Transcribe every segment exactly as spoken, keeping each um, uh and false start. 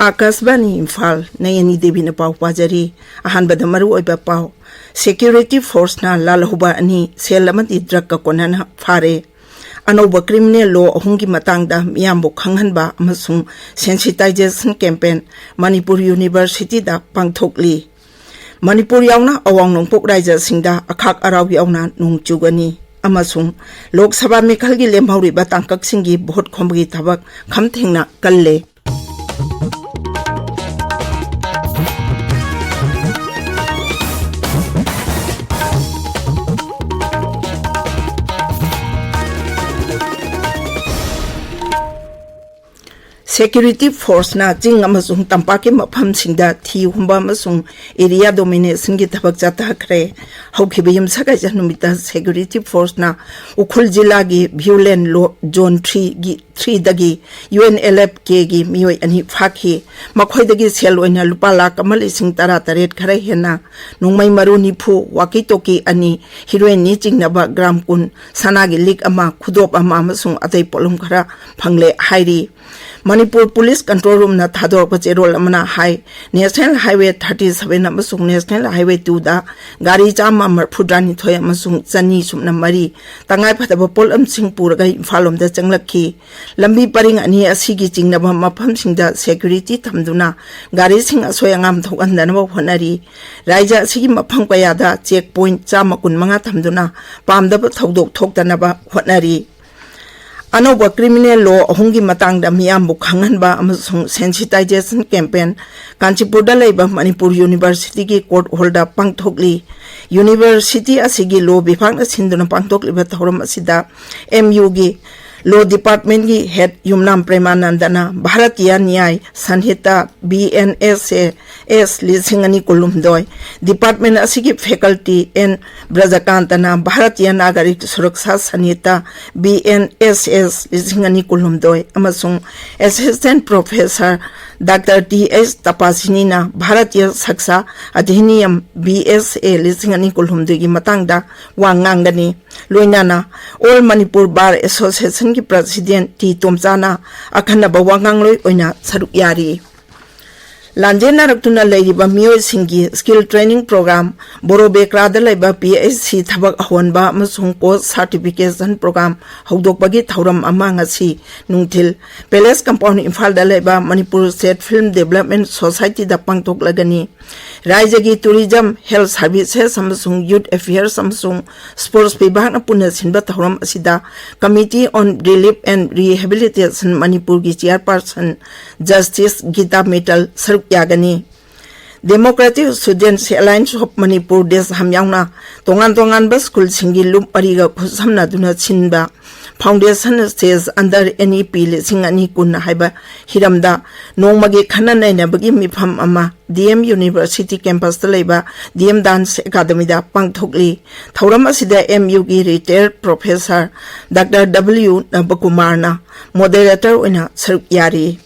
ꯑꯥꯀꯥꯁꯕꯥꯅꯤ ꯏꯝꯐꯥꯜ, ꯅꯌꯅꯤ ꯗꯦꯕꯤꯅ ꯄꯥꯎ ꯄꯥꯖꯔꯤ꯫ ꯑꯍꯥꯟꯕꯗ ꯃꯔꯨꯑꯣꯏꯕ ꯄꯥꯎ꯫ ꯁꯦꯀ꯭ꯌꯨꯔꯤꯇꯤ ꯐꯣꯔꯁꯅ ꯂꯥꯜꯍꯧꯕ ꯑꯅꯤ ꯁꯦꯜ ꯑꯃꯗꯤ ꯗ꯭ꯔꯒꯀ ꯀꯣꯟꯅꯅ ꯐꯥꯔꯦ꯫ ꯑꯅꯧꯕ ꯀ꯭ꯔꯤꯃꯤꯅꯦꯜ ꯂꯣ ꯑꯍꯨꯝꯒꯤ ꯃꯇꯥꯡꯗ ꯃꯤꯌꯥꯝꯕꯨ ꯈꯪꯍꯟꯕ ꯑꯃꯁꯨꯡ ꯁꯦꯟꯁꯤꯇꯥꯏꯖꯦꯁꯟ ꯀꯦꯝꯄꯦꯟ ꯃꯅꯤꯄꯨꯔ ꯌꯨꯅꯤꯚꯔꯁꯤꯇꯤꯗ ꯄꯥꯡꯊꯣꯛꯂꯤ꯫ ꯃꯅꯤꯄꯨꯔ ꯌꯥꯎꯅ ꯑꯋꯥꯡ ꯅꯣꯡꯄꯣꯛ ꯔꯥꯏꯖ꯭ꯌꯁꯤꯡꯗ ꯑꯈꯥꯛ ꯑꯔꯥꯎ ꯌꯥꯎꯅ ꯅꯣꯡ ꯆꯨꯒꯅꯤ꯫ ꯑꯃꯁꯨꯡ ꯂꯣꯛ ꯁꯚꯥ ꯃꯤꯈꯜꯒꯤ ꯂꯦꯝꯍꯧꯔꯤꯕ ꯇꯥꯡꯀꯛꯁꯤꯡꯒꯤ ꯚꯣꯠ ꯈꯣꯝꯕꯒꯤ ꯊꯕꯛ ꯈꯝ ꯊꯦꯡꯅ ꯀꯜꯂꯦ꯫ ꯁꯦꯀ꯭ꯌꯨꯔꯤꯇꯤ ꯐꯣꯔꯁꯅ ꯆꯤꯡ ꯑꯃꯁꯨꯡ ꯇꯝꯄꯥꯛꯀꯤ ꯃꯐꯝꯁꯤꯡꯗ ꯊꯤ ꯍꯨꯝꯕ ꯑꯃꯁꯨꯡ ꯑꯦꯔꯤꯌꯥ ꯗꯣꯃꯤꯅꯦꯁꯟꯒꯤ ꯊꯕꯛ ꯆꯠꯊꯈ꯭ꯔꯦ꯫ ꯍꯧꯈꯤꯕ ꯌꯨꯝꯁꯀꯩꯁ ꯅꯨꯃꯤꯠꯇ ꯁꯦꯀ꯭ꯌꯨꯔꯤꯇꯤ ꯐꯣꯔꯁꯅ ꯎꯈ꯭ꯔꯨꯜ ꯖꯤꯂꯥꯒꯤ ꯚ꯭ꯌꯨꯂꯦꯟ ꯂꯣ-, ꯖꯣꯟ ꯊ꯭ꯔꯤꯒꯤ, ꯊ꯭ꯔꯤꯗꯒꯤ ꯌꯨ ꯑꯦꯟ ꯑꯦꯜ ꯑꯦꯐ ꯀꯦꯒꯤ ꯃꯤꯑꯣꯏ ꯑꯅꯤ ꯐꯥꯈꯤ꯫ ꯃꯈꯣꯏꯗꯒꯤ ꯁꯦꯜ ꯑꯣꯏꯅ ꯂꯨꯄꯥ ꯂꯥꯈ ꯑꯃ ꯂꯤꯁꯤꯡ ꯇꯔꯥ ꯇꯔꯦꯠ ꯈꯔ ꯍꯦꯟꯅ, ꯅꯣꯡꯃꯩ ꯃꯔꯨ ꯅꯤꯐꯨ, ꯋꯥꯀꯤ ꯇꯣꯀꯤ ꯑꯅꯤ, ꯍꯤꯔꯣꯏꯟꯅꯤ ꯆꯤꯡꯅꯕ ꯒ꯭ꯔꯥꯝ ꯀꯨꯟ, ꯁꯅꯥꯒꯤ ꯂꯤꯛ ꯑꯃ, ꯈꯨꯗꯣꯞ ꯑꯃ ꯑꯃꯁꯨꯡ ꯑꯇꯩ ꯄꯣꯠꯂꯝ ꯈꯔ ꯐꯪꯂꯦ ꯍꯥꯏꯔꯤ꯫ ꯃꯅꯤꯄꯨꯔ ꯄꯨꯂꯤꯁ ꯀꯟꯇ꯭ꯔꯣꯜ ꯔꯨꯝꯅ ꯊꯥꯗꯣꯔꯛꯄ ꯆꯦꯔꯣꯜ ꯑꯃꯅ ꯍꯥꯏ, ꯅꯦꯁꯅꯦꯜ ꯍꯥꯏꯋꯦ ꯊꯥꯔꯇꯤ ꯁꯚꯦꯟ ꯑꯃꯁꯨꯡ ꯅꯦꯁꯅꯦꯜ ꯍꯥꯏꯋꯦ ꯇꯨꯗ ꯒꯥꯔꯤ ꯆꯥꯝꯃ ꯃꯔꯤꯐꯨꯇꯔꯥꯅꯤꯊꯣꯏ ꯑꯃꯁꯨꯡ ꯆꯅꯤ ꯁꯨꯞꯅ ꯃꯔꯤ ꯇꯉꯥꯏꯐꯗꯕ ꯄꯣꯠꯂꯝꯁꯤꯡ ꯄꯨꯔꯒ ꯏꯝꯐꯥꯜ ꯂꯣꯝꯗ ꯆꯪꯂꯛꯈꯤ꯫ ꯂꯝꯕꯤ ꯄꯔꯤꯡ ꯑꯅꯤ ꯑꯁꯤꯒꯤ ꯆꯤꯡꯅꯕ ꯃꯐꯝꯁꯤꯡꯗ ꯁꯦꯀ꯭ꯌꯨꯔꯤꯇꯤ ꯊꯝꯗꯨꯅ ꯒꯥꯔꯤꯁꯤꯡ ꯑꯁꯣꯏ ꯑꯉꯥꯝ ꯊꯣꯛꯍꯟꯗꯅꯕ ꯍꯣꯠꯅꯔꯤ꯫ ꯔꯥꯏꯖ꯭ꯌ ꯑꯁꯤꯒꯤ ꯃꯐꯝ ꯀꯌꯥꯗ ꯆꯦꯛ ꯄꯣꯏꯟꯠ ꯆꯥꯝꯃ ꯀꯨꯟꯃꯉꯥ ꯊꯝꯗꯨꯅ ꯄꯥꯝꯗꯕ ꯊꯧꯗꯣꯛ ꯊꯣꯛꯇꯅꯕ ꯍꯣꯠꯅꯔꯤ꯫ ꯑꯅꯧꯕ ꯀ꯭ꯔꯤꯃꯤꯅꯦꯜ ꯂꯣ ꯑꯍꯨꯝꯒꯤ ꯃꯇꯥꯡꯗ ꯃꯤꯌꯥꯝꯕꯨ ꯈꯪꯍꯟꯕ ꯑꯃꯁꯨꯡ ꯁꯦꯟꯁꯤꯇꯥꯏꯖꯦꯁꯟ ꯀꯦꯝꯄꯦꯟ ꯀꯥꯟꯆꯤꯄꯨꯔꯗ ꯂꯩꯕ ꯃꯅꯤꯄꯨꯔ ꯌꯨꯅꯤꯚꯔꯁꯤꯇꯤꯒꯤ ꯀꯣꯔꯠ ꯍꯣꯜꯗ ꯄꯥꯡꯊꯣꯛꯂꯤ꯫ ꯌꯨꯅꯤꯚꯔꯁꯤꯇꯤ ꯑꯁꯤꯒꯤ ꯂꯣ ꯕꯤꯚꯥꯒꯅ ꯁꯤꯟꯗꯨꯅ ꯄꯥꯡꯊꯣꯛꯂꯤꯕ ꯊꯧꯔꯝ ꯑꯁꯤꯗ ꯑꯦꯝ ꯌꯨꯒꯤ ꯂꯣ ꯗꯤꯄꯥꯔꯠꯃꯦꯟꯒꯤ ꯍꯦꯗ ꯌꯨꯝꯅꯥꯝ ꯄ꯭ꯔꯦꯃꯥꯅꯟꯗꯅ Bharatiya Nyay Sanhita, B N S A S ꯂꯤꯁꯤꯡ ꯑꯅꯤ ꯀꯨꯟꯍꯨꯝꯗꯣꯏ, ꯗꯤꯄꯥꯔꯠꯃꯦꯟ ꯑꯁꯤꯒꯤ ꯐꯦꯀꯜꯇꯤ ꯑꯦꯟ ꯕ꯭ꯔꯖꯀꯥꯟꯇꯅ Bharatiya Nagarik Suraksha Sanhita, B N S S ꯂꯤꯁꯤꯡ ꯑꯅꯤ ꯀꯨꯟꯍꯨꯝꯗꯣꯏ, ꯑꯃꯁꯨꯡ assistant professor doctor T S ꯇꯄꯥꯁꯤꯅꯤꯅ Bharatiya Sakshya Adhiniyam, B S A ꯂꯤꯁꯤꯡ ꯑꯅꯤ ꯀꯨꯟꯍꯨꯝꯗꯣꯏꯒꯤ ꯃꯇꯥꯡꯗ ꯋꯥ ꯉꯥꯡꯒꯅꯤ꯫ ꯂꯣꯏꯅꯅ ꯑꯣꯜ ꯃꯅꯤꯄꯨꯔ ꯕꯥꯔ ꯑꯦꯁꯣꯁꯤꯌꯦꯁꯟꯒꯤ ꯄ꯭ꯔꯁꯤꯗꯦꯟꯠ ꯇꯤ ꯇꯣꯝꯆꯥꯅ ꯑꯈꯟꯅꯕ ꯋꯥ ꯉꯥꯡꯂꯣꯏ ꯑꯣꯏꯅ ꯁꯔꯨꯛ ꯌꯥꯔꯤ꯫ ꯂꯥꯟꯖꯦꯟꯅꯔꯛꯇꯨꯅ ꯂꯩꯔꯤꯕ ꯃꯤꯑꯣꯏꯁꯤꯡꯒꯤ skill training program, ꯕꯣꯔꯣꯕꯦꯀ꯭ꯔꯥꯗ ꯂꯩꯕ P H C ꯊꯕꯛ ꯑꯍꯣꯟꯕ ꯑꯃꯁꯨꯡ course certification program ꯍꯧꯗꯣꯛꯄꯒꯤ ꯊꯧꯔꯝ ꯑꯃ ꯉꯁꯤ ꯅꯨꯡꯊꯤꯜ Palace Compound ꯏꯝꯐꯥꯜꯗ ꯂꯩꯕ Manipur State Film Development Society ꯗ ꯄꯥꯡꯊꯣꯛꯂꯒꯅꯤ꯫ ꯔꯥꯏꯖꯒꯤ Tourism, Health Services ꯑꯃꯁꯨꯡ Youth Affairs ꯑꯃꯁꯨꯡ Sports ꯕꯤꯚꯥꯒꯅ ꯄꯨꯟꯅ ꯁꯤꯟꯕ ꯊꯧꯔꯝ ꯑꯁꯤꯗ Committee on Relief and Rehabilitation ꯃꯅꯤꯄꯨꯔꯒꯤ chairperson Justice Geeta Mittal ꯁꯔꯨꯛ ꯌꯥꯒꯅꯤ꯫ Democratic Students Alliance of Manipur, ꯗꯦꯁꯍꯥꯝ ꯌꯥꯎꯅ ꯇꯣꯉꯥꯟ ꯇꯣꯉꯥꯟꯕ ꯁ꯭ꯀꯨꯜꯁꯤꯡꯒꯤ ꯂꯨꯞ ꯃꯔꯤꯒ ꯈꯨꯠꯁꯝꯅꯗꯨꯅ ꯁꯤꯟꯕ Foundation Stage under N E P ꯂꯤꯁꯤꯡ ꯑꯅꯤ ꯀꯨꯟ ꯍꯥꯏꯕ ꯍꯤꯔꯝꯗ ꯅꯣꯡꯃꯒꯤ ꯈꯟꯅ ꯅꯩꯅꯕꯒꯤ ꯃꯤꯐꯝ ꯑꯃ D M University campus ꯇ ꯂꯩꯕ D M Dance Academy ꯗ ꯄꯥꯡꯊꯣꯛꯂꯤ꯫ ꯊꯧꯔꯝ ꯑꯁꯤꯗ M U ꯒꯤ retired professor Doctor W ꯅꯕꯀꯨꯃꯥꯔꯅ moderator ꯑꯣꯏꯅ ꯁꯔꯨꯛ ꯌꯥꯔꯤ꯫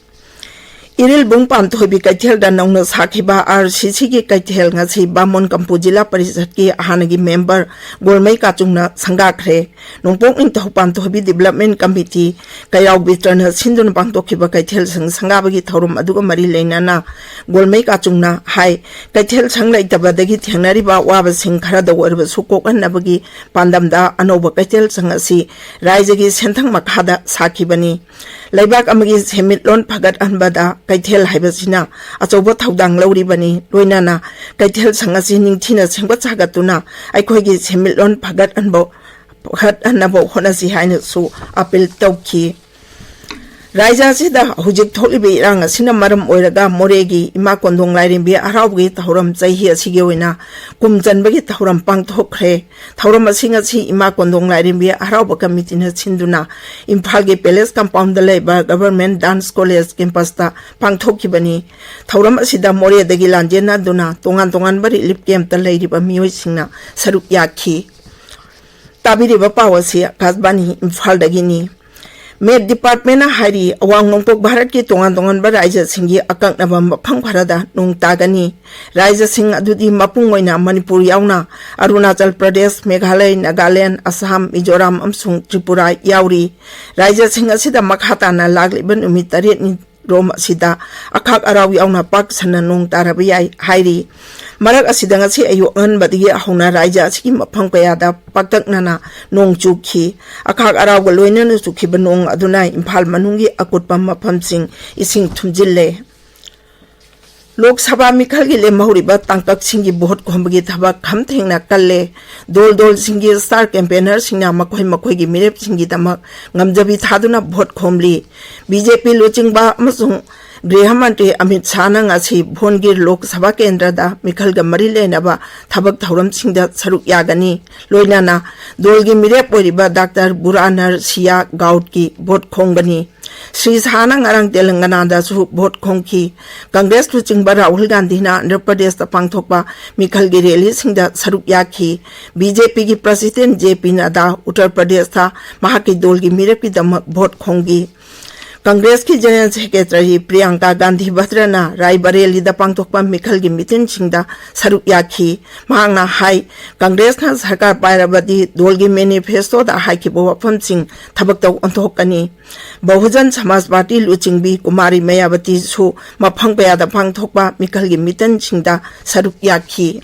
ꯏꯔꯤꯜꯕꯨꯡ ꯄꯥꯟꯊꯣꯏꯕꯤ ꯀꯩꯊꯦꯜꯗ ꯅꯧꯅ ꯁꯥꯈꯤꯕ R C C ꯒꯤ ꯀꯩꯊꯦꯜ ꯉꯁꯤ ꯕꯥꯃꯣꯟ ꯀꯝꯄꯨ ꯖꯤꯂꯥ ꯄꯔꯤꯁꯠꯀꯤ ꯍꯥꯟꯅꯒꯤ member ꯒꯣꯜꯃꯩ ꯀꯥꯆꯨꯡꯅ ꯁꯪꯒꯥꯈ꯭ꯔꯦ꯫ ꯅꯣꯡꯄꯣꯛ ꯅꯤꯡꯊꯧ ꯄꯥꯟꯊꯣꯏꯕꯤ Development Committee ꯀꯩꯔꯥꯎ ꯕꯤꯇ꯭ꯔꯅ ꯁꯤꯟꯗꯨꯅ ꯄꯥꯡꯊꯣꯛꯈꯤꯕ ꯀꯩꯊꯦꯜꯁꯪ ꯁꯪꯒꯥꯕꯒꯤ ꯊꯧꯔꯝ ꯑꯗꯨꯒ ꯃꯔꯤ ꯂꯩꯅꯅ ꯒꯣꯜꯃꯩ ꯀꯥꯆꯨꯡꯅ ꯍꯥꯏ, ꯀꯩꯊꯦꯜꯁꯪ ꯂꯩꯇꯕꯗꯒꯤ ꯊꯦꯡꯅꯔꯤꯕ ꯑꯋꯥꯕꯁꯤꯡ ꯈꯔꯗ ꯑꯣꯏꯔꯕꯁꯨ ꯀꯣꯛꯍꯟꯅꯕꯒꯤ ꯄꯥꯟꯗꯝꯗ ꯑꯅꯧꯕ ꯀꯩꯊꯦꯜꯁꯪ ꯑꯁꯤ ꯔꯥꯏꯖꯒꯤ ꯁꯦꯟꯊꯪ ꯃꯈꯥꯗ ꯁꯥꯈꯤꯕꯅꯤ꯫ ꯂꯩꯕꯥꯛ ꯑꯃꯒꯤ ꯁꯦꯟꯃꯤꯠꯂꯣꯟ ꯐꯒꯠꯍꯟꯕꯗ ꯀꯩꯊꯦꯜ ꯍꯥꯏꯕꯁꯤꯅ ꯑꯆꯧꯕ ꯊꯧꯗꯥꯡ ꯂꯧꯔꯤꯕꯅꯤ꯫ ꯂꯣꯏꯅꯅ ꯀꯩꯊꯦꯜꯁꯪ ꯑꯁꯤ ꯅꯤꯡꯊꯤꯅ ꯁꯦꯝꯒꯠ ꯁꯥꯒꯠꯇꯨꯅ ꯑꯩꯈꯣꯏꯒꯤ ꯁꯦꯟꯃꯤꯠꯂꯣꯟ ꯐꯒꯠꯍꯟꯕ, ꯐꯒꯠꯍꯟꯅꯕ ꯍꯣꯠꯅꯁꯤ ꯍꯥꯏꯅꯁꯨ appeal ꯇꯧꯈꯤ꯫ ꯔꯥꯏꯖ ꯑꯁꯤꯗ ꯍꯧꯖꯤꯛ ꯊꯣꯛꯂꯤꯕ ꯏꯔꯥꯡ ꯑꯁꯤꯅ ꯃꯔꯝ ꯑꯣꯏꯔꯒ ꯃꯣꯔꯦꯒꯤ ꯏꯃꯥ ꯀꯣꯟꯗꯣꯡ ꯂꯥꯏꯔꯦꯝꯕꯤ ꯍꯔꯥꯎꯕꯒꯤ ꯊꯧꯔꯝ ꯆꯍꯤ ꯑꯁꯤꯒꯤ ꯑꯣꯏꯅ ꯀꯨꯝ ꯆꯟꯕꯒꯤ ꯊꯧꯔꯝ ꯄꯥꯡꯊꯣꯛꯈ꯭ꯔꯦ꯫ ꯊꯧꯔꯝ ꯑꯁꯤ ꯉꯁꯤ ꯏꯃꯥ ꯀꯣꯟꯗꯣꯡ ꯂꯥꯏꯔꯦꯝꯕꯤ ꯍꯔꯥꯎꯕ ꯀꯃꯤꯇꯤꯅ ꯁꯤꯟꯗꯨꯅ ꯏꯝꯐꯥꯜꯒꯤ Palace Compound ꯗ ꯂꯩꯕ Government Dance College campus ꯇ ꯄꯥꯡꯊꯣꯛꯈꯤꯕꯅꯤ꯫ ꯊꯧꯔꯝ ꯑꯁꯤꯗ ꯃꯣꯔꯦꯗꯒꯤ ꯂꯥꯟꯖꯦꯟꯅꯗꯨꯅ ꯇꯣꯉꯥꯟ ꯇꯣꯉꯥꯟꯕ relief camp ꯇ ꯂꯩꯔꯤꯕ ꯃꯤꯑꯣꯏꯁꯤꯡꯅ ꯁꯔꯨꯛ ꯌꯥꯈꯤ꯫ ꯇꯥꯕꯤꯔꯤꯕ ꯄꯥꯎ ꯑꯁꯤ ꯑꯀꯥꯁꯕꯥꯅꯤ ꯏꯝꯐꯥꯜꯗꯒꯤꯅꯤ꯫ Met Department ꯅ ꯍꯥꯏꯔꯤ, ꯑꯋꯥꯡ ꯅꯣꯡꯄꯣꯛ ꯚꯥꯔꯠꯀꯤ ꯇꯣꯉꯥꯟ ꯇꯣꯉꯥꯟꯕ ꯔꯥꯖ꯭ꯌꯁꯤꯡꯒꯤ ꯑꯀꯛꯅꯕ ꯃꯐꯝ ꯈꯔꯗ ꯅꯣꯡ ꯇꯥꯒꯅꯤ꯫ ꯔꯥꯖ꯭ꯌꯁꯤꯡ ꯑꯗꯨꯗꯤ ꯃꯄꯨꯡ ꯑꯣꯏꯅ ꯃꯅꯤꯄꯨꯔ ꯌꯥꯎꯅ ꯑꯔꯨꯅꯥꯆꯜ ꯄ꯭ꯔꯗꯦꯁ, ꯃꯦꯘꯥꯂꯌ, ꯅꯥꯒꯥꯂꯦꯟꯗ, ꯑꯁꯥꯝ, ꯃꯤꯖꯣꯔꯥꯝ ꯑꯃꯁꯨꯡ ꯇ꯭ꯔꯤꯄꯨꯔꯥ ꯌꯥꯎꯔꯤ꯫ ꯔꯥꯖ꯭ꯌꯁꯤꯡ ꯑꯁꯤꯗ ꯃꯈꯥ ꯇꯥꯅ ꯂꯥꯛꯂꯤꯕ ꯅꯨꯃꯤꯠ ꯇꯔꯦꯠꯅꯤ ꯔꯣꯝ ꯑꯁꯤꯗ ꯑꯈꯥꯛ ꯑꯔꯥꯎ ꯌꯥꯎꯅ ꯄꯥꯛ ꯁꯟꯅ ꯅꯣꯡ ꯇꯥꯔꯕ ꯌꯥꯏ ꯍꯥꯏꯔꯤ꯫ ꯃꯔꯛ ꯑꯁꯤꯗ ꯉꯁꯤ ꯑꯌꯨꯛ ꯑꯉꯟꯕꯗꯒꯤ ꯍꯧꯅ ꯔꯥꯖ꯭ꯌ ꯑꯁꯤꯒꯤ ꯃꯐꯝ ꯀꯌꯥꯗ ꯄꯥꯛꯇꯛꯅꯅ ꯅꯣꯡ ꯆꯨꯈꯤ꯫ ꯑꯈꯥꯛ ꯑꯔꯥꯎꯒ ꯂꯣꯏꯅꯅ ꯆꯨꯈꯤꯕ ꯅꯣꯡ ꯑꯗꯨꯅ ꯏꯝꯐꯥꯜ ꯃꯅꯨꯡꯒꯤ ꯑꯀꯨꯠꯄ ꯃꯐꯝꯁꯤꯡ ꯏꯁꯤꯡ ꯊꯨꯝꯖꯤꯜꯂꯦ꯫ ꯂꯣꯛ ꯁꯚꯥ ꯃꯤꯈꯜꯒꯤ ꯂꯦꯝꯍꯧꯔꯤꯕ ꯇꯥꯡꯀꯛꯁꯤꯡꯒꯤ ꯚꯣꯠ ꯈꯣꯝꯕꯒꯤ ꯊꯕꯛ ꯈꯝ ꯊꯦꯡꯅ ꯀꯜꯂꯦ꯫ ꯗꯣꯜ ꯗꯣꯜꯁꯤꯡꯒꯤ ꯁ꯭ꯇꯥꯔ ꯀꯦꯝꯄꯦꯅꯔꯁꯤꯡꯅ ꯃꯈꯣꯏ ꯃꯈꯣꯏꯒꯤ ꯃꯤꯔꯦꯞꯁꯤꯡꯒꯤꯗꯃꯛ ꯉꯝꯖꯕꯤ ꯊꯥꯗꯨꯅ ꯚꯣꯠ ꯈꯣꯝꯂꯤ꯫ ꯕꯤ ꯖꯦ ꯄꯤ ꯂꯨꯆꯤꯡꯕ ꯑꯃꯁꯨꯡ ꯒ꯭ꯔꯤꯍ ꯃꯟꯇ꯭ꯔꯤ ꯑꯃꯤꯠ ꯁꯥꯍꯅ ꯉꯁꯤ ꯚꯣꯟꯒꯤꯔ ꯂꯣꯛ ꯁꯚꯥ ꯀꯦꯟꯗ꯭ꯔꯗ ꯃꯤꯈꯜꯒ ꯃꯔꯤ ꯂꯩꯅꯕ ꯊꯕꯛ ꯊꯧꯔꯝꯁꯤꯡꯗ ꯁꯔꯨꯛ ꯌꯥꯒꯅꯤ꯫ ꯂꯣꯏꯅꯅ ꯗꯣꯜꯒꯤ ꯃꯤꯔꯦꯞ ꯑꯣꯏꯔꯤꯕ ꯗꯥꯛꯇꯔ ꯕꯨꯔꯥꯅꯔ ꯁꯤꯌꯥ ꯒꯥꯎꯠꯀꯤ ꯚꯣꯠ ꯈꯣꯝꯒꯅꯤ꯫ ꯁ꯭ꯔꯤ ꯁꯥꯍꯅ ꯉꯔꯥꯡ ꯇꯦꯂꯪꯒꯅꯥꯗꯁꯨ ꯚꯣꯠ ꯈꯣꯝꯈꯤ꯫ ꯀꯪꯒ꯭ꯔꯦꯁ ꯂꯨꯆꯤꯡꯕ ꯔꯥꯍꯨꯜ ꯒꯥꯟꯙꯤꯅ ꯑꯟꯙ꯭ꯔ ꯄ꯭ꯔꯗꯦꯁꯇ ꯄꯥꯡꯊꯣꯛꯄ ꯃꯤꯈꯜꯒꯤ ꯔꯦꯂꯤꯁꯤꯡꯗ ꯁꯔꯨꯛ ꯌꯥꯈꯤ꯫ ꯕꯤ ꯖꯦ ꯄꯤꯒꯤ president J P Nadda Uttar ꯄ꯭ꯔꯗꯦꯁꯇ ꯃꯍꯥꯛꯀꯤ ꯗꯣꯜꯒꯤ ꯃꯤꯔꯦꯞꯀꯤꯗꯃꯛ ꯚꯣꯠ ꯈꯣꯝꯈꯤ꯫ ꯀꯪꯒ꯭ꯔꯦꯁꯀꯤ ꯖꯦꯅꯔꯦꯜ ꯁꯦꯀ꯭ꯔꯦꯇꯔꯤ ꯄ꯭ꯔꯤꯌꯥꯡꯀꯥ ꯒꯥꯟꯙꯤ ꯚꯗ꯭ꯔꯅ ꯔꯥꯏꯕꯔꯦꯂꯤꯗ ꯄꯥꯡꯊꯣꯛꯄ ꯃꯤꯈꯜꯒꯤ ꯃꯤꯇꯤꯟꯁꯤꯡꯗ ꯁꯔꯨꯛ ꯌꯥꯈꯤ꯫ ꯃꯍꯥꯛꯅ ꯍꯥꯏ, ꯀꯪꯒ꯭ꯔꯦꯁꯅ ꯁꯔꯀꯥꯔ ꯄꯥꯏꯔꯕꯗꯤ ꯗꯣꯜꯒꯤ ꯃꯦꯅꯤꯐꯦꯁꯇꯣꯗ ꯍꯥꯏꯈꯤꯕ ꯋꯥꯐꯝꯁꯤꯡ ꯊꯕꯛꯇ ꯑꯣꯟꯊꯣꯛꯀꯅꯤ꯫ ꯕꯍꯨꯖꯟ ꯁꯃꯥꯖ ꯄꯥꯔꯇꯤ ꯂꯨꯆꯤꯡꯕꯤ ꯀꯨꯃꯥꯔꯤ ꯃꯌꯥꯕꯇꯤꯁꯨ ꯃꯐꯝ ꯀꯌꯥꯗ ꯄꯥꯡꯊꯣꯛꯄ ꯃꯤꯈꯜꯒꯤ ꯃꯤꯇꯤꯟꯁꯤꯡꯗ ꯁꯔꯨꯛ ꯌꯥꯈꯤ꯫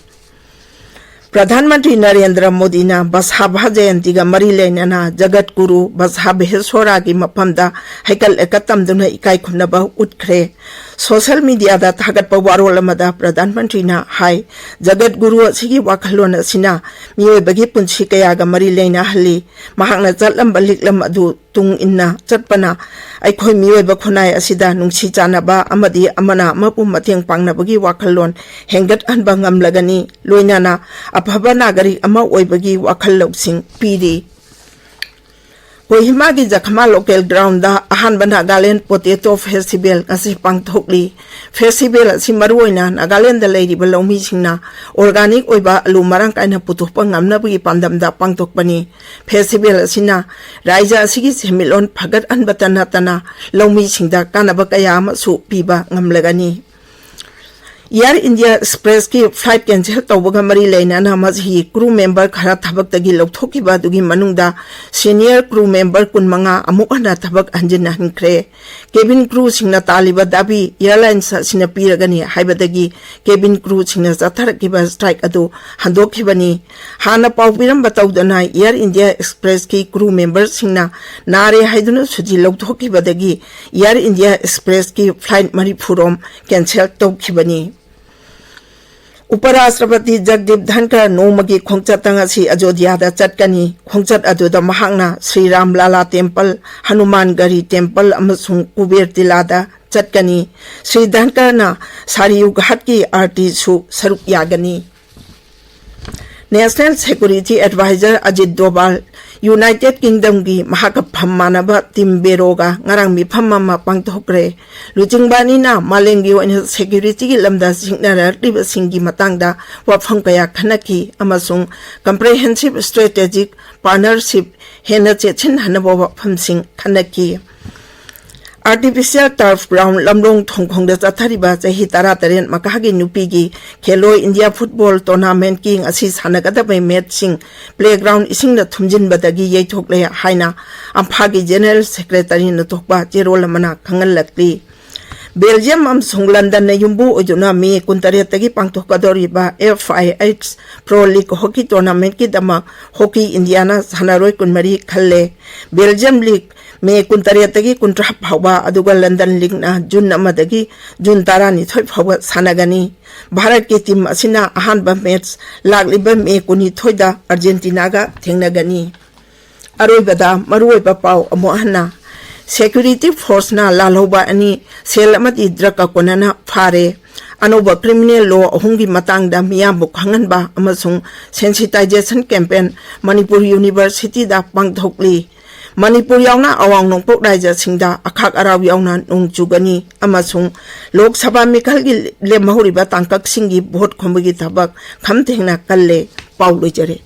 ꯄ꯭ꯔꯙꯥꯟ ꯃꯟꯇ꯭ꯔꯤ ꯅꯔꯦꯟꯗ꯭ꯔ ꯃꯣꯗꯤꯅ ꯕꯁꯥꯚꯥ ꯖꯌꯟꯇꯤꯒ ꯃꯔꯤ ꯂꯩꯅꯅ ꯖꯒꯠ ꯒꯨꯔꯨ ꯕꯁꯥꯚꯦꯁ꯭ꯋꯔꯥꯒꯤ ꯃꯐꯝꯗ ꯍꯩꯀꯠ ꯂꯩꯀꯠ ꯇꯝꯗꯨꯅ ꯏꯀꯥꯏ ꯈꯨꯝꯅꯕ ꯎꯠꯈ꯭ꯔꯦ꯫ ꯁꯣꯁꯤꯌꯦꯜ ꯃꯤꯗꯤꯌꯥꯗ ꯊꯥꯒꯠꯄ ꯋꯥꯔꯣꯜ ꯑꯃꯗ ꯄ꯭ꯔꯙꯥꯟ ꯃꯟꯇ꯭ꯔꯤꯅ ꯍꯥꯏ, ꯖꯒꯠ ꯒꯨꯔꯨ ꯑꯁꯤꯒꯤ ꯋꯥꯈꯜꯂꯣꯟ ꯑꯁꯤꯅ ꯃꯤꯑꯣꯏꯕꯒꯤ ꯄꯨꯟꯁꯤ ꯀꯌꯥꯒ ꯃꯔꯤ ꯂꯩꯅꯍꯜꯂꯤ꯫ ꯃꯍꯥꯛꯅ ꯆꯠꯂꯝꯕ ꯂꯤꯛꯂꯝ ꯑꯗꯨ ꯇꯨꯡ ꯏꯟꯅ ꯆꯠꯄꯅ ꯑꯩꯈꯣꯏ ꯃꯤꯑꯣꯏꯕ ꯈꯨꯟꯅꯥꯏ ꯑꯁꯤꯗ ꯅꯨꯡꯁꯤ ꯆꯥꯟꯅꯕ ꯑꯃꯗꯤ ꯑꯃꯅ ꯑꯃꯕꯨ ꯃꯇꯦꯡ ꯄꯥꯡꯅꯕꯒꯤ ꯋꯥꯈꯜꯂꯣꯟ ꯍꯦꯟꯒꯠꯍꯟꯕ ꯉꯝꯂꯒꯅꯤ, ꯂꯣꯏꯅꯅ ꯑꯐꯕ ꯅꯥꯒꯔꯤꯛ ꯑꯃ ꯑꯣꯏꯕꯒꯤ ꯋꯥꯈꯜ ꯂꯧꯁꯤꯡ ꯄꯤꯔꯤ꯫ ꯀꯣꯍꯤꯃꯥꯒꯤ ꯖꯈꯃꯥ ꯂꯣꯀꯦꯜ ꯒ꯭ꯔꯥꯎꯟꯗ ꯑꯍꯥꯟꯕ ꯅꯥꯒꯥꯂꯦꯟ ꯄꯣꯇꯦꯇꯣ ꯐꯦꯁꯇꯤꯚꯦꯜ ꯉꯁꯤ ꯄꯥꯡꯊꯣꯛꯂꯤ꯫ ꯐꯦꯁꯇꯤꯚꯦꯜ ꯑꯁꯤ ꯃꯔꯨꯑꯣꯏꯅ ꯅꯥꯒꯥꯂꯦꯟꯗ ꯂꯩꯔꯤꯕ ꯂꯧꯃꯤꯁꯤꯡꯅ ꯑꯣꯔꯒꯥꯅꯤꯛ ꯑꯣꯏꯕ ꯑꯂꯨ ꯃꯔꯥꯡ ꯀꯥꯏꯅ ꯄꯨꯊꯣꯛꯄ ꯉꯝꯅꯕꯒꯤ ꯄꯥꯟꯗꯝꯗ ꯄꯥꯡꯊꯣꯛꯄꯅꯤ꯫ ꯐꯦꯁꯇꯤꯚꯦꯜ ꯑꯁꯤꯅ ꯔꯥꯖ꯭ꯌ ꯑꯁꯤꯒꯤ ꯁꯦꯟꯃꯤꯠꯂꯣꯟ ꯐꯒꯠꯍꯟꯕꯇ ꯅꯠꯇꯅ ꯂꯧꯃꯤꯁꯤꯡꯗ ꯀꯥꯟꯅꯕ ꯀꯌꯥ ꯑꯃꯁꯨ ꯄꯤꯕ ꯉꯝꯂꯒꯅꯤ꯫ Air India Expressꯀꯤ flight cancel ꯇꯧꯕꯒ ꯃꯔꯤ ꯂꯩꯅꯅ ꯃꯁꯤꯒꯤ crew member ꯈꯔ ꯊꯕꯛꯇꯒꯤ ꯂꯧꯊꯣꯛꯈꯤꯕ ꯑꯗꯨꯒꯤ ꯃꯅꯨꯡꯗ senior crew member ꯀꯨꯟꯃꯉꯥ ꯑꯃꯨꯛ ꯍꯟꯅ ꯊꯕꯛ ꯍꯟꯖꯤꯟꯍꯟꯈ꯭ꯔꯦ꯫ Cabin crewꯁꯤꯡꯅ ꯇꯥꯜꯂꯤꯕ ꯗꯥꯕꯤ airlines ꯑꯁꯤꯅ ꯄꯤꯔꯒꯅꯤ ꯍꯥꯏꯕꯗꯒꯤ cabin crewꯁꯤꯡꯅ ꯆꯠꯊꯔꯛꯈꯤꯕ strike ꯑꯗꯨ ꯍꯟꯗꯣꯛꯈꯤꯕꯅꯤ꯫ ꯍꯥꯟꯅ ꯄꯥꯎ ꯄꯤꯔꯝꯕ ꯇꯧꯗꯅ Air India Expressꯀꯤ crew memberꯁꯤꯡꯅ ꯅꯥꯔꯦ ꯍꯥꯏꯗꯨꯅ ꯁꯨꯇꯤ ꯂꯧꯊꯣꯛꯈꯤꯕꯗꯒꯤ Air India Expressꯀꯤ flight ꯃꯔꯤꯐꯨ ꯔꯣꯝ cancel ꯇꯧꯈꯤꯕꯅꯤ꯫ ꯎꯄꯔꯥꯁꯇ꯭ꯔꯄꯇꯤ ꯖꯒꯗꯤꯞ ꯙꯟꯀꯔ ꯅꯣꯡꯃꯒꯤ ꯈꯣꯡꯆꯠꯇ ꯉꯁꯤ ꯑꯖꯣꯙ꯭ꯌꯥꯗ ꯆꯠꯀꯅꯤ꯫ ꯈꯣꯡꯆꯠ ꯑꯗꯨꯗ ꯃꯍꯥꯛꯅ ꯁ꯭ꯔꯤ ꯔꯥꯝ ꯂꯥꯂꯥ ꯇꯦꯝꯄꯜ, ꯍꯅꯨꯃꯥꯟ ꯒꯔꯤ ꯇꯦꯝꯄꯜ ꯑꯃꯁꯨꯡ ꯀꯨꯕꯦꯔ ꯇꯤꯂꯥꯗ ꯆꯠꯀꯅꯤ꯫ ꯁ꯭ꯔꯤ ꯙꯟꯀꯔꯅ ꯁꯥꯔꯤꯌꯨ ꯘꯥꯠꯀꯤ ꯑꯥꯔꯇꯤꯁꯨ ꯁꯔꯨꯛ ꯌꯥꯒꯅꯤ꯫ National Security Advisor Ajit Doval united ꯀꯤꯡꯗꯝꯒꯤ ꯃꯍꯥꯛꯀ ꯐꯝ ꯃꯥꯟꯅꯕ ꯇꯤꯝ ꯕꯦꯔꯣꯒ ꯉꯔꯥꯡ ꯃꯤꯐꯝ ꯑꯃ ꯄꯥꯡꯊꯣꯛꯈ꯭ꯔꯦ꯫ ꯂꯨꯆꯤꯡꯕ ꯑꯅꯤꯅ ꯃꯥꯂꯦꯝꯒꯤ ꯑꯣꯏꯅ securityꯒꯤ ꯂꯝꯗ ꯁꯤꯡꯅꯔꯛꯂꯤꯕꯁꯤꯡꯒꯤ ꯃꯇꯥꯡꯗ ꯋꯥꯐꯝ ꯀꯌꯥ ꯈꯟꯅꯈꯤ ꯑꯃꯁꯨꯡ comprehensive strategic partnership ꯍꯦꯟꯅ ꯆꯦꯠꯁꯤꯟꯍꯟꯅꯕ ꯋꯥꯐꯝꯁꯤꯡ ꯈꯟꯅꯈꯤ꯫ Artificial turf ground ꯂꯝꯂꯣꯡ ꯊꯣꯡꯈꯣꯡꯗ ꯆꯠꯊꯔꯤꯕ ꯆꯍꯤ ꯇꯔꯥꯇꯔꯦꯠ ꯃꯈꯥꯒꯤ ꯅꯨꯄꯤꯒꯤ ꯈꯦꯂꯣ ꯏꯟꯗꯤꯌꯥ ꯐꯨꯠꯕꯣꯜ ꯇꯣꯔꯅꯥꯃꯦꯟꯠꯀꯤ ꯉꯁꯤ ꯁꯥꯟꯅꯒꯗꯕ ꯃꯦꯠꯁꯁꯤꯡ playground ꯏꯁꯤꯡꯅ ꯊꯨꯝꯖꯤꯟꯕꯗꯒꯤ ꯌꯩꯊꯣꯛꯂꯦ ꯍꯥꯏꯅ ꯑꯝꯐꯥꯒꯤ ꯖꯦꯅꯔꯦꯜ ꯁꯦꯀ꯭ꯔꯦꯇꯔꯤꯅ ꯊꯣꯛꯄ ꯆꯦꯔꯣꯜ ꯑꯃꯅ ꯈꯪꯍꯜꯂꯛꯂꯤ꯫ ꯕꯦꯜꯖꯤꯌꯝ ꯑꯃꯁꯨꯡ ꯂꯟꯗꯟꯅ ꯌꯨꯝꯕꯨ ꯑꯣꯏꯗꯨꯅ ꯃꯦ ꯀꯨꯟꯇꯔꯦꯠꯇꯒꯤ ꯄꯥꯡꯊꯣꯛꯀꯗꯧꯔꯤꯕ F I H Pro League hockey tournamentꯀꯤꯗꯃꯛ ꯍꯣꯀꯤ ꯏꯟꯗꯤꯌꯥꯅ ꯁꯥꯟꯅꯔꯣꯏ ꯀꯨꯟꯃꯔꯤ ꯈꯜꯂꯦ꯫ ꯕꯦꯜꯖꯤꯌꯝ ꯂꯤꯒ ꯃꯦ ꯀꯨꯟꯇꯔꯦꯠꯇꯒꯤ ꯀꯨꯟꯊ꯭ꯔꯥ ꯐꯥꯎꯕ, ꯑꯗꯨꯒ ꯂꯟꯗꯟ ꯂꯤꯒꯅ ꯖꯨꯟ ꯑꯃꯗꯒꯤ ꯖꯨꯟ ꯇꯔꯥꯅꯤꯊꯣꯏ ꯐꯥꯎꯕ ꯁꯥꯟꯅꯒꯅꯤ꯫ ꯚꯥꯔꯠꯀꯤ ꯇꯤꯝ ꯑꯁꯤꯅ ꯑꯍꯥꯟꯕ ꯃꯦꯠꯆ ꯂꯥꯛꯂꯤꯕ ꯃꯦ ꯀꯨꯟꯅꯤꯊꯣꯏꯗ ꯑꯥꯔꯖꯦꯟꯇꯤꯅꯥꯒ ꯊꯦꯡꯅꯒꯅꯤ꯫ ꯑꯔꯣꯏꯕꯗ ꯃꯔꯨꯑꯣꯏꯕ ꯄꯥꯎ ꯑꯃꯨꯛ ꯍꯟꯅ꯫ Security forceꯅ ꯂꯥꯜꯍꯧꯕ ꯑꯅꯤ ꯁꯦꯜ ꯑꯃꯗꯤ ꯗ꯭ꯔꯒꯀ ꯀꯣꯟꯅꯅ ꯐꯥꯔꯦ꯫ ꯑꯅꯧꯕ criminal law ꯑꯍꯨꯝꯒꯤ ꯃꯇꯥꯡꯗ ꯃꯤꯌꯥꯝꯕꯨ ꯈꯪꯍꯟꯕ ꯑꯃꯁꯨꯡ sensitization campaign ꯃꯅꯤꯄꯨꯔ ꯌꯨꯅꯤꯚꯔꯁꯤꯇꯤꯗ ꯄꯥꯡꯊꯣꯛꯂꯤ꯫ ꯃꯅꯤꯄꯨꯔ ꯌꯥꯎꯅ ꯑꯋꯥꯡ ꯅꯣꯡꯄꯣꯛ ꯔꯥꯏꯖ꯭ꯌꯁꯤꯡꯗ ꯑꯈꯥꯛ ꯑꯔꯥꯎ ꯌꯥꯎꯅ ꯅꯣꯡ ꯆꯨꯒꯅꯤ ꯑꯃꯁꯨꯡ ꯂꯣꯛ ꯁꯚꯥ ꯃꯤꯈꯜꯒꯤ ꯂꯦꯝꯍꯧꯔꯤꯕ ꯇꯥꯡꯀꯛꯁꯤꯡꯒꯤ ꯚꯣꯠ ꯈꯣꯝꯕꯒꯤ ꯊꯕꯛ ꯈꯝ ꯊꯦꯡꯅ ꯀꯜꯂꯦ꯫ ꯄꯥꯎ ꯂꯣꯏꯖꯔꯦ꯫